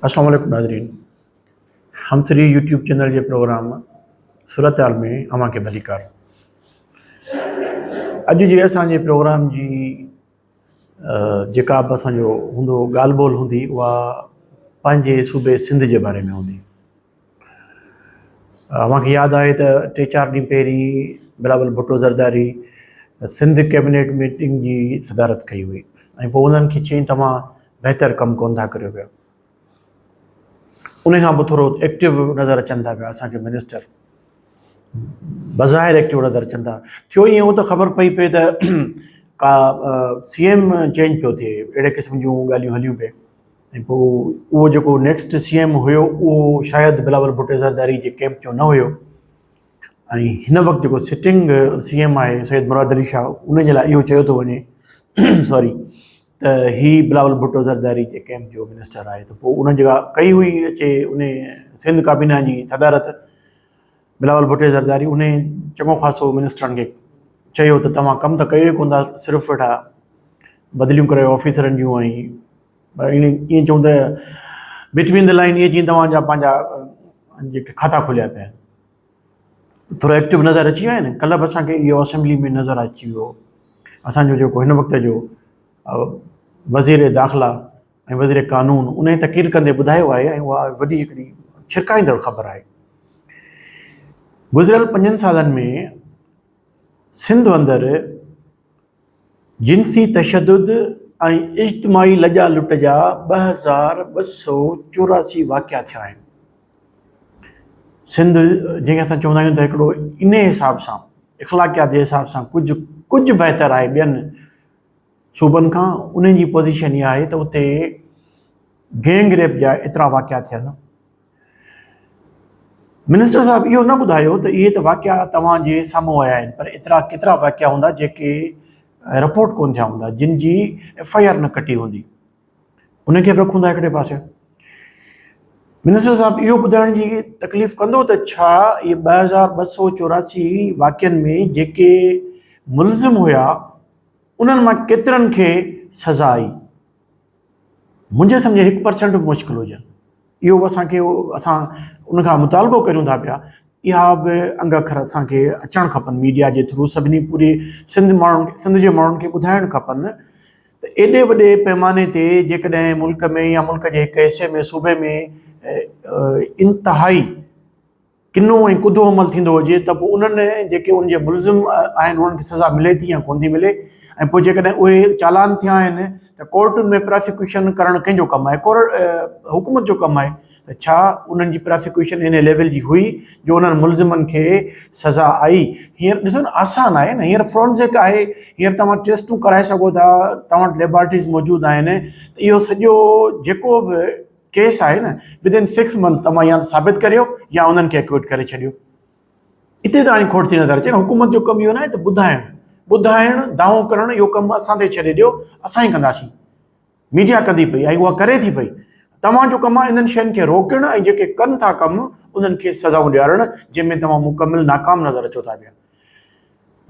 اسلام عليڪم ناظرين همٿري يوٽيوب چينل جي پروگرام صورتحال ۾ اوهان کي ڀليڪار اڄ جي اسان جي پروگرام جي جيڪا به اسان جو هوندو ڳالهه ٻولهه هوندي اها پنهنجي صوبي سنڌ جي باري ۾ هوندي اوهان کي ياد آهي ته ٽي چار ڏينهن پهرين بلاول ڀٽو زرداري سنڌ ڪيبنيٽ ميٽنگ جي صدارت ڪئي هئي ۽ پوء انهن کي چيائين توهان بهتر ڪم ڪونه ٿا ڪريو پيا. ان کان پوء ٿورو ايڪٽو نظر اچن ٿا پيا اسان کي منسٽر بظاهر ايڪٽو نظر اچن ٿا. ٿيو ائين هو ته خبر پئي پئي ته ڪا سي ايم چينج پيو ٿئي اهڙي قسم جون ڳالهيون هليون پئي ۽ پوء اهو جيڪو نيڪسٽ سي ايم هيو اهو شايد بلاول ڀٽو زرداري جي ڪيمپ جو نه هيو ۽ هن وقت جيڪو سٽنگ سي ايم آهي سيد مراد علي شاهه ان جي لاء اهو چيو ٿو وڃي سوري ته هي بلاول ڀٽو زرداري جي ڪيمپ جو منسٽر آهي ته پوء ان جيڪا ڪئي هئي اچي ان سنڌ ڪابينا جي صدارت بلاول ڀٽو زرداري ان چڱو خاصو منسٽرن کي چيو ته توهان ڪم ته ڪيو ئي ڪونه ٿا صرف ويٺا بدليون ڪريو آفيسرن جون ۽ ائين چئون ته بٽوين the line ائين چئين توهان جا پنهنجا جيڪي کاتا کوليا پيا آهن ٿورو ايڪٽو نظر اچي ويا آهن ڪلهه به اسانکي اهو اسيمبلي ۾ نظر اچي ويو اسانجو جيڪو هن وقت جو وزير داخلا ۽ وزير قانون ان تقرير ڪندي ٻڌايو آهي ۽ اها وڏي هڪڙي ڇرڪائيندڙ خبر آهي گذريل پنجن سالن ۾ سنڌ اندر جنسي تشدد ۽ اجتماعي لڄا لٽ جا 2284 واقعا ٿيا آهن. سنڌ جنهن کي اسان چوندا آهيون ته هڪڙو انهي حساب سان اخلاقيات جي حساب سان ڪجهه ڪجهه بهتر آهي ٻين صوبن کان انهن جي پوزيشن اها آهي ته اتي گينگ ريپ جا ايترا واقعا ٿين منسٽر صاحب اهو نه ٻڌايو ته اهي ته واقعا توهان جي سامهون آيا آهن پر ايترا ڪيترا واقعا هوندا جيڪي رپورٽ ڪون ٿيا هوندا جن جي ايف I R نه ڪٽي هوندي ان کي به رکون ٿا هڪڙي پاسي منسٽر صاحب اهو ٻڌائڻ جي تڪليف ڪندو ته ڇا اهي 2284 واقعن ۾ جيڪي ملزم هيا انهن مان ڪيترن کي سزا آئي منهنجي سمجهه هڪ پرسنٽ به مشڪل هجن اهو اسان کي اسان ان کان مطالبو ڪريون ٿا پيا اها به انگ اکر اسان کي اچڻ کپن ميڊيا جي ٿرو سڀني پوري سنڌ ماڻهن سنڌ جي ماڻهن کي ٻڌائڻ کپن ته ايڏي وڏي پيماني تي جيڪڏهن ملڪ ۾ يا ملڪ جي هڪ حصي ۾ صوبي ۾ انتهائي ڪنو ۽ ڪڌو عمل ٿيندو هجي ته پوء انهن جيڪي ان جي ملزم آهن انهن کي سزا ملي ٿي يا ڪونه ٿي ملي ۽ پوء جيڪڏهن اهي چالان ٿيا آهن ته ڪورٽن ۾ پراسيڪيوشن ڪرڻ ڪنهن جو ڪم آهي ڪورٽ حڪومت جو ڪم آهي ته ڇا انهن جي پراسيڪيوشن ان ليول جي هئي جو انهن ملزمن کي سزا آئي هينئر ڏسو نه آسان آهي نه هينئر فرانزڪ آهي هينئر توهان ٽيسٽون ڪرائي سگهو ٿا توهان وٽ ليبارٽريز موجود آهن ته اهو سڄو جيڪو به ڪيس آهي نه ود ان سڪس منٿ توهان يا ته ثابت ڪريو يا انهن کي اڪوئٽ ڪري ڇڏيو اتي ته هاڻي کوٽ ٿي نظر اچي حڪومت جو ڪم اهو ناهي ته ٻڌائڻ ٻڌائڻ دانهون ڪرڻ اهو ڪم اسان تي ڇڏي ڏيو اسان ئي ڪنداسين ميڊيا ڪندي پئي ۽ اها ڪري ٿي پئي توهان جو ڪم آهي انهن شين کي روڪڻ ۽ جيڪي ڪن ٿا ڪم انهن کي سزائون ڏيارڻ جنهن ۾ توهان مڪمل ناڪام نظر اچو ٿا پيا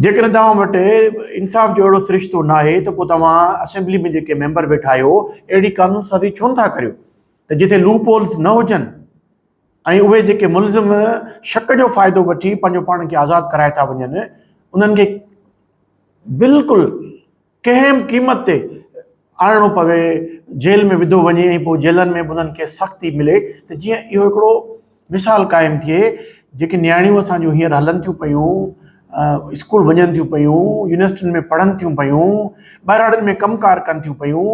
جيڪڏهن توهان وٽ انصاف جو اهڙو سرشتو ناهي ته پوء توهان اسيمبلي ۾ جيڪي ميمبر ويٺا آهيو اهڙي قانون سازي ڇو نٿا ڪريو ته جتي لوپ هولز نه هجن ۽ اهي جيڪي ملزم شڪ جو فائدو وٺي پنهنجو پاڻ کي آزاد ڪرائي ٿا وڃن انهن کي بلڪل ڪنهن به قيمت تي آڻڻو پوي، جيل ۾ وڌو وڃي ۽ پوء جيلن ۾ به انهن کي سختي ملي ته جيئن اهو هڪڙو مثال قائم ٿئي. جيڪي نياڻيون اسان جون هينئر هلن ٿيون پيون، اسڪول وڃن ٿيون پيون، يونيورسٽين ۾ پڙهن ٿيون پيون، ٻهراڙين ۾ ڪم ڪار ڪن ٿيون پيون،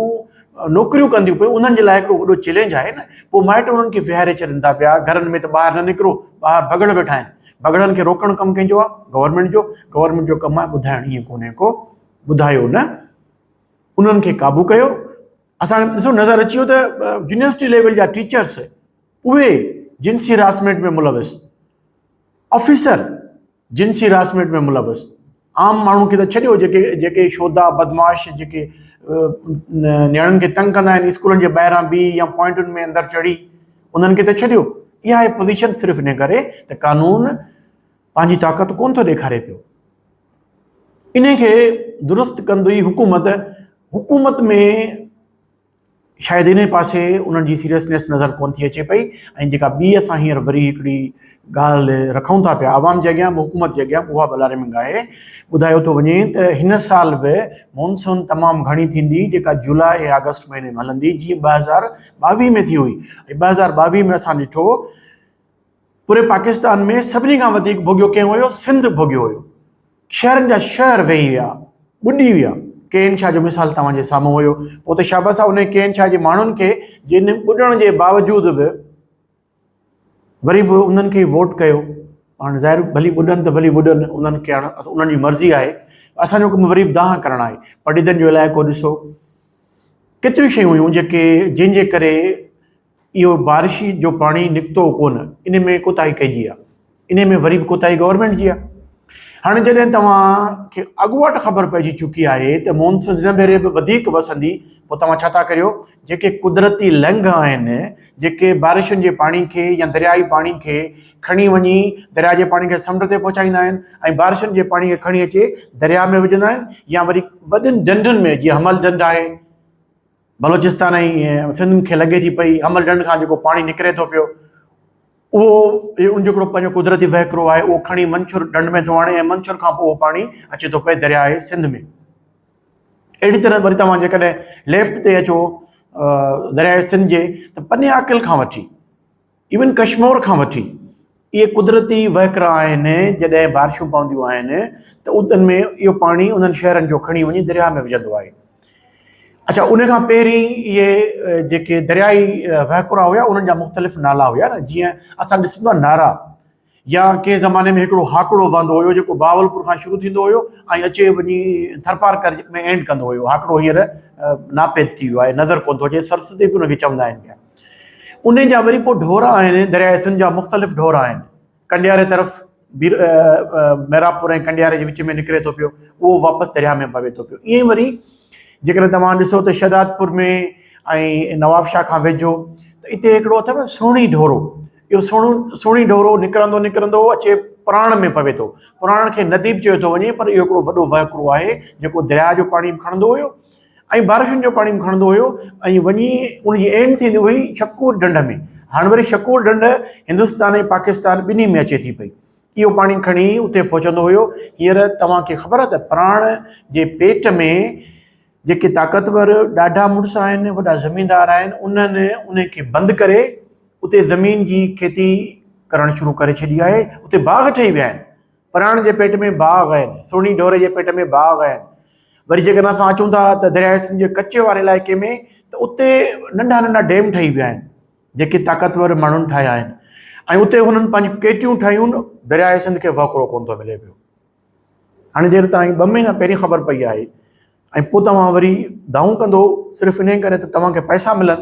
نوڪريون ڪن ٿيون پيون، انهن جي لاء هڪڙو وڏو چئلينج آهي نه. پوء مائٽ انهن کي ويهاري ڇڏين ٿا پيا گهرن ۾ ته ٻاهر نه نڪرو، ٻاهر ڀڳڙ ويٺا آهن. ڀڳڙن کي روڪڻ ڪم ڪنهن جو آهي؟ گورنمينٽ جو. گورنمينٽ جو ڪم آهي ٻڌائڻ ائين ڪونهي ڪو. ٻڌايو نه انهن کي قابو ڪيو اسان ڏسو نظر اچي ويو ته يونيورسٽي ليول جا ٽيچرس اهي جنسي هراسمينٽ ۾ ملوث آفيسر جنسي هراسمينٽ ۾ ملوث عام ماڻهو کي ته ڇڏيو جيڪي جيڪي شودا بدمعاش جيڪي نياڻين کي تنگ ڪندا آهن اسڪولن جي ٻاهران بيهي يا پوائنٽن ۾ اندر چڙهي انهن کي ته ڇڏيو اها آهي پوزيشن صرف ان ڪري ته قانون پنهنجي طاقت ڪون ٿو ڏيکاري پيو انهي کي درست ڪندي حڪومت حڪومت ۾ شايد انهي پاسي انهن جي سيريسنيس نظر ڪونه ٿي اچي پئي ۽ جيڪا ٻي اسان هينئر وري هڪڙي ڳالهه رکون ٿا پيا عوام جي اڳيان به حڪومت جي اڳيان اها به الارمنگ آهي. ٻڌايو ٿو وڃي ته هن سال به مونسون تمام گهڻي ٿيندي جيڪا جولاء ۽ آگسٽ مهيني ۾ هلندي جيئن 2022 ۾ ٿي هئي ۽ 2022 ۾ اسان ڏٺو پوري پاڪستان ۾ سڀني کان وڌيڪ ڀوڳيو ڪنهن هيو؟ سنڌ ڀوڳيو هيو. شهرن جا شهر ويهي ويا، ٻڏي ويا. ڪي اين شاهه جو مثال توهان جي سامهون هيو. پوء ته شابس آ انهي ڪي اين شاهه جي ماڻهن کي جن ٻڏڻ جي باوجود به وري به انهن کي ئي ووٽ ڪيو. هاڻ ظاهر ڀلي ٻڏن ته ڀلي ٻڏن انهن کي هاڻ انهن جي مرضي آهي. اسان جو ڪم وري به دانهن ڪرڻ آهي. پڊعيدن جو علائقو ڏسو ڪيتريون شيون هيون جيڪي جنهن جي ڪري اهو بارش جو پاڻي نڪتو ڪونه ان ۾ ڪوتاهي ڪنهن جي آهي ان ۾ وري به ڪوتاهي گورنمينٽ جي آهي هاڻي جڏهن توهان کي اڳواٽ خبر پئجي چڪي آهي ته مونسون هن ڀيري به وڌيڪ وسندي پوء توهان ڇا ٿا ڪريو جيڪي قدرتي لنگهه آهن جيڪي بارشن جي پاڻي کي يا دريائي پاڻي کي کڻي وڃي درياء جي پاڻي کي سمنڊ تي پهچائيندا آهن ۽ بارشن جي پاڻي کي کڻي اچي درياء ۾ وجهندا آهن يا وري وڏين ڍنڍن ۾ جيئن حمل ڍنڍ آهي بلوچستان ۽ سنڌ کي لڳي ٿي پئي، حمل ڍنڍ کان جيڪو پاڻي نڪري ٿو پيو اهو ان جو هڪڙو پنهنجو قدرتي وهڪرو آهي اهو کڻي منڇر ڍنڍ ۾ ٿو آڻي ۽ منڇر کان پوء اهو پاڻي اچي ٿو پئي درياء سنڌ ۾. اهڙي طرح وري توهان جيڪڏهن ليفٽ تي اچو درياء سنڌ جي ته پني عاقل کان وٺي ايون ڪشمور کان وٺي اهي قدرتي وهڪرا آهن جڏهن بارشون پونديون آهن ته انهن ۾ اهو پاڻي انهن شهرن جو کڻي وڃي درياء ۾ وجهندو آهي اڇا ان کان پهرين اهي جيڪي دريائي وهڪرا هيا انهن جا مختلف نالا هيا نه جيئن اسان ڏسندا نارا يا ڪنهن زماني ۾ هڪڙو هاڪڙو وهندو هيو جيڪو بهاولپور کان شروع ٿيندو هيو ۽ اچي وڃي ٿرپارڪر ۾ اينڊ ڪندو هيو. هاڪڙو هينئر ناپيد ٿي ويو آهي، نظر ڪونه ٿو اچي. سرسوتي به ان کي چوندا آهن پيا. انهي جا وري پوء ڍور آهن، درياء سنڌ جا مختلف ڍور آهن. ڪنڊياري طرف محرابپور ۽ ڪنڊياري جي وچ ۾ نڪري ٿو پيو، اهو واپس درياء ۾ پوي ٿو پيو. ائين ئي وري جيڪڏهن توهان ڏسو ته شهدادپور ۾ ۽ نوابشاهه کان ويجهو ته اتي هڪڙو اٿو سهڻي ڍورو، اهو سهڻو سهڻي ڍورو نڪرندو نڪرندو اچي پراڻ ۾ پوي ٿو. پراڻ کي ندي به چيو ٿو وڃي پر اهو هڪڙو وڏو وهڪرو آهي جيڪو درياء جو پاڻي به کڻندو هيو ۽ بارشن جو پاڻي به کڻندو هيو ۽ وڃي ان جي اينڊ ٿيندي هئي شڪور ڍنڍ ۾. هاڻ وري شڪور ڍنڍ هندستان ۽ پاڪستان ٻنهي ۾ اچي ٿي پئي. اهو پاڻي کڻي اتي پهچندو هيو. هينئر توهان کي خبر آهي ته پراڻ جي پيٽ ۾ جيڪي طاقتور ڏاڍا مڙس آهن، وڏا زميندار آهن، انهن انهي کي بند ڪري اتي زمين جي کيتي ڪرڻ شروع ڪري ڇڏي آهي. اتي باغ ٺهي ويا آهن. پراڻ جي پيٽ ۾ باغ آهن، سهڻي ڍوري جي پيٽ ۾ باغ آهن. وري جيڪڏهن اسان اچون ٿا ته درياء سنڌ جي ڪچي واري علائقي ۾ ته اتي ننڍا ننڍا ڊيم ٺهي ويا آهن، جيڪي طاقتور ماڻهن ٺاهيا آهن ۽ اتي هنن پنهنجون ڪيٽيون ٺاهيون، درياء سنڌ کي وهڪرو ڪونه ٿو ملي پيو. هاڻي جيڪڏهن توهان کي ٻه مهينا پهرين خبر پئي آهي ۽ پوء توهان وري دانهون ڪندو صرف انهي ڪري ته توهان کي پئسا ملن،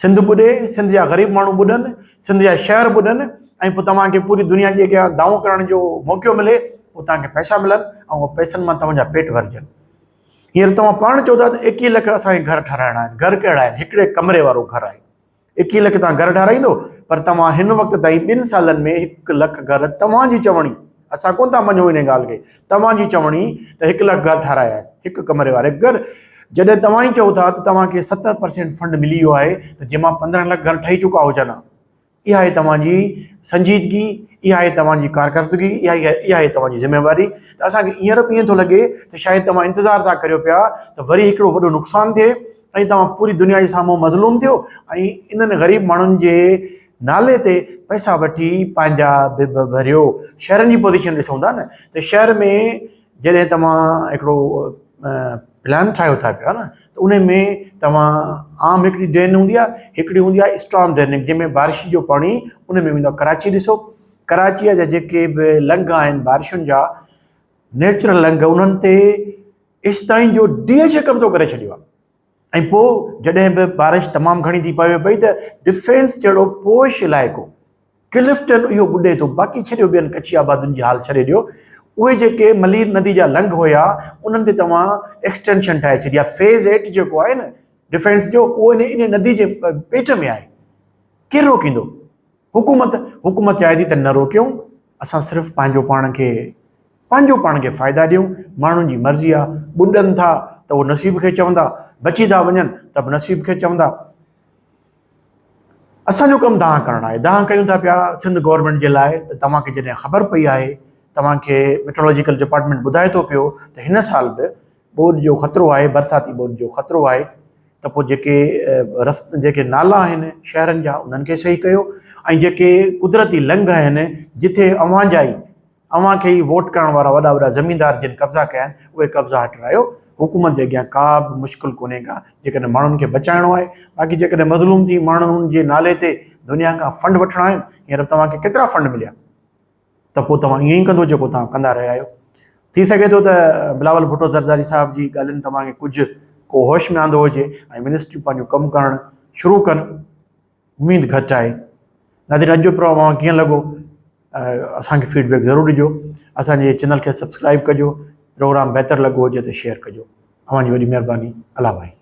سنڌ ٻڏي، سنڌ جا غريب ماڻهو ٻڏن، سنڌ جا شهر ٻڏن ۽ پوء توهان کي پوري دنيا جي اڳيان دانهون ڪرڻ جو موقعو ملي، پوء توهان کي پئسا ملن ۽ پئسن مان توهان جا پيٽ ڀرجن. هينئر توهان پاڻ چئو ٿا ته ايڪيهه لک اسان کي گهر ٺهرائڻا آهن، گهر ڪهڙا آهن؟ هڪڙي ڪمري وارو گهر آهي. ايڪيهه لک توهان گهر ٺهرائيندو پر توهان هن وقت تائين ٻن سالن ۾ هڪ لک گهر توهان جي چوڻي اسان ڪونه ٿا مڃون ان ڳالهه کي توهان جي چوڻي ته هڪ لک گهر ٺهرايا آهن هڪ ڪمري واري گهر جڏهن توهان ئي چئو ٿا ته توهان کي 70% فنڊ ملي ويو آهي ته جنهن مان 15 لک گهر ٺهي چڪا هجن ها اها آهي توهان جي سنجيدگي اها آهي توهان جي ڪارڪردگي اها اها آهي توهان جي ذميواري ته اسان کي هينئر به ائين ٿو لڳي ته شايد توهان انتظار ٿا ڪريو پيا ته وري هڪڙو وڏو نقصان ٿئي ۽ توهان پوري دنيا جي سامهون مظلوم ٿيو ۽ انهن غريب ماڻهن جي نالي تي پئسا وٺي پنهنجا بب ڀريو. شهرن جي پوزيشن ڏسون ٿا نه ته شهر ۾ جڏهن توهان هڪڙو پلان ٺاهيو ٿا پيا نه ته ان ۾ توهان عام هڪڙي ڊرين هوندي آهي هڪڙي هوندي آهي اسٽارم ڊريننگ جنهن ۾ بارش جو پاڻي ان ۾ ويندو آهي. ڪراچي ڏسو ڪراچيء جا جيڪي به لنگهه آهن بارشن جا نيچرل لنگهه انهن تي ايستائين جو ڊي ايڇ اي قبضو ڪري ڇڏيو آهي ۽ پوء جڏهن به بارش تمام گهڻي ٿي پوي پئي ته ڊفينس جهڙو پوش علائقو ڪلفٽن اهو ٻڏي ٿو باقي ڇڏيو ٻين ڪچي آبادين جي حال ڇڏي ڏيو اهي جيڪي ملير ندي جا لنگهه هيا انهن تي توهان ايڪسٽينشن ٺاهي ڇڏي آهي فيز ايٽ جيڪو آهي نه ڊفينس جو اهو ان ندي جي پيٽ ۾ آهي ڪير روڪيندو حڪومت حڪومت چاهي ٿي ته نه روڪيون اسان صرف پنهنجو پاڻ کي پنهنجو پاڻ کي فائدا ڏيون ماڻهن جي مرضي آ ٻڏن ٿا ته اهو نصيب کي چوندا بچي ٿا وڃن ته به نصيب کي چوندا. اسان جو ڪم دانهن ڪرڻ آهي، دانهن ڪيون ٿا پيا سنڌ گورنمينٽ جي لاء ته توهان کي جڏهن خبر پئي آهي، توهان کي ميٽرولاجيڪل ڊپارٽمينٽ ٻڌائي ٿو پيو ته هن سال به ٻوڏ جو خطرو آهي، برساتي ٻوڏ جو خطرو آهي ته پوء جيڪي رس جيڪي نالا آهن شهرن جا انهن کي صحيح ڪيو ۽ جيڪي قدرتي لنگهه آهن جتي اوهان جا ئي اوهان کي ئي ووٽ ڪرڻ وارا وڏا وڏا زميندار جن قبضا ڪيا آهن اهي قبضا هٽرايو حڪومت جي اڳيان ڪا به مشڪل ڪونهي ڪا جيڪڏهن ماڻهن کي بچائڻو آهي باقي جيڪڏهن مظلوم ٿي ماڻهن جي نالي تي دنيا کان فنڊ وٺڻا آهن هينئر توهان کي ڪيترا فنڊ مليا ته پوء توهان ائين ئي ڪندو جيڪو توهان ڪندا رهيا آهيو. ٿي سگهي ٿو ته بلاول ڀٽو زرداري صاحب جي ڳالهين توهان کي ڪجهه ڪو هوش ۾ آندو هجي ۽ منسٽريون پنهنجو ڪم ڪرڻ شروع ڪن. اميد گهٽ آهي. ناظرين اڄ جو پروگرام اوهان کي ڪيئن لڳو اسان کي فيڊ بيڪ ضرور ڏجو. اسان جي چينل کي سبسڪرائب ڪجو. پروگرام بهتر لڳو هجي ته شيئر ڪجو. اوهان جي وڏي مهرباني. الله ڀائي.